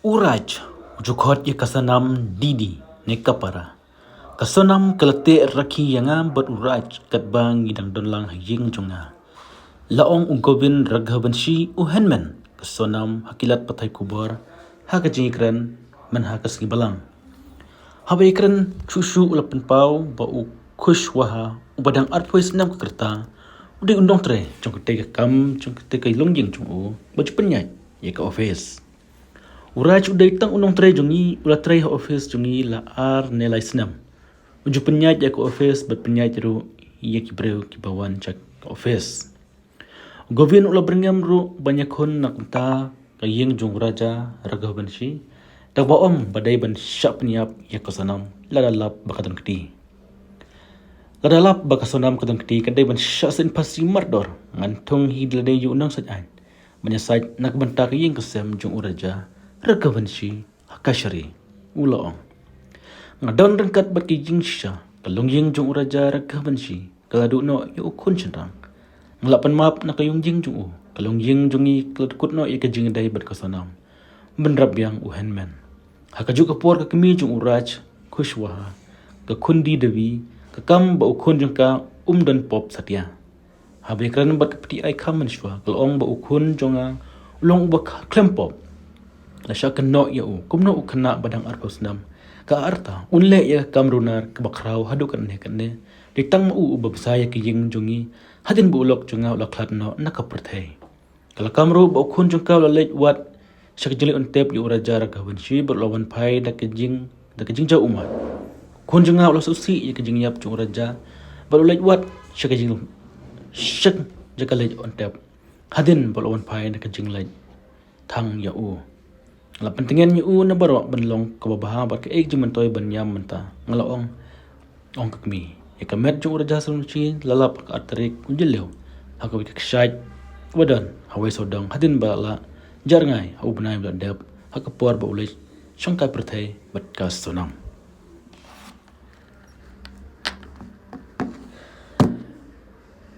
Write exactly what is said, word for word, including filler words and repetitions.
U Raj u ju khot ïa ka Sonam didi ne ka para. Ka Sonam ka la teh rakhe ïa nga bad u Raj katba ngi dang don lang ha ïing jong nga. La ong u Govind Raghavanshi u hynmen ka Sonam ha ki lad pathai khubor ha ka jingïakren mynha ka sngi Balang. Haba ïakren shuh shuh u la pynpaw ba u Kushwaha uba dang arphew snem ka rta u dei u nongtrei jong katei ka kam jong katei ka longïing jong u ba ju pynïaid ïa ka office. U Raj u dei tang u nongtrei jong ngi, u la trei ha office jong ngi la ar ne lai snem. U ju pynïaid ïa ka office bad pynïaid ruh ïa ki briew kiba wan sha ka office. U Govind u la byrngem ruh ban ïakhun na ka bynta ka ïing jong u Raja Raghavanshi da kaba ong ba dei ban shah pynïap ïa ka Sonam lada lap ba ka don kti. Lada lap ba ka Sonam ka don kti ka dei ban shah saiñ phasi mardor, ngan thung hi da lade ïa u nongsaiñ aiñ ban ïasaid na ka bynta ka ïing ka sem jong u Raja Raghavanshi ha Kashari. U la ong, nga don ryngkat bad ka ïing shisha, ka longïing jong u Raja Raghavanshi ka la duh noh ïa u khun shynrang. Nga la pan map na ka longïing jong u, ka longïing jong ngi ka la kut noh ïa ka jingïadei bad ka Sonam. Bynrap biang u hynmen. Ha kajuh ka por ka kmie jong u Raj, Kushwaha, ka khundi Devi, ka kam ba u khun jong ka um don pop satia. Haba ïakren bad ka pyrthei ai kham mynshuwa ka la ong ba u khun jong nga u long uba khlem pop. La shah kynnoh ïa u kumno u khynnah ba dang arphew snem ka rta un leh ïa ka kam runar kaba khraw haduh katne katne. Dei tang ma u uba bsa ïa ka ïing jong ngi hadien ba u lok jong nga u la khlad noh na ka pyrthei. Ka la kam ruh ba u khun jong ka u la leit wad sha ka jingleit on tep ïa u Raja Raghavanshi bad u la wan phai da ka jing da ka jingjaw ummat. U khun jong nga u la sngewsih ïa ka jingïap jong u Raja bad u leit wad sha ka jing sha ka jaka leit on tep. Hadien ba u la wan phai da ka jingleit thang ïa u. Nga la pyntngen ïa u na baroh ban long kaba bha bad kaei ka jingmyntoi ban ïam mynta. Nga la ong, ong ka kmie. Ïa ka met jong u Raja Raghavanshi la lap ha ka artarik u Jylliew ha kawei ka kshaid kaba don ha wei sawdong hadien ba la jar ngai ha u bnai ba la dep ha ka por ba u leit shongkai pyrthei bad ka Sonam.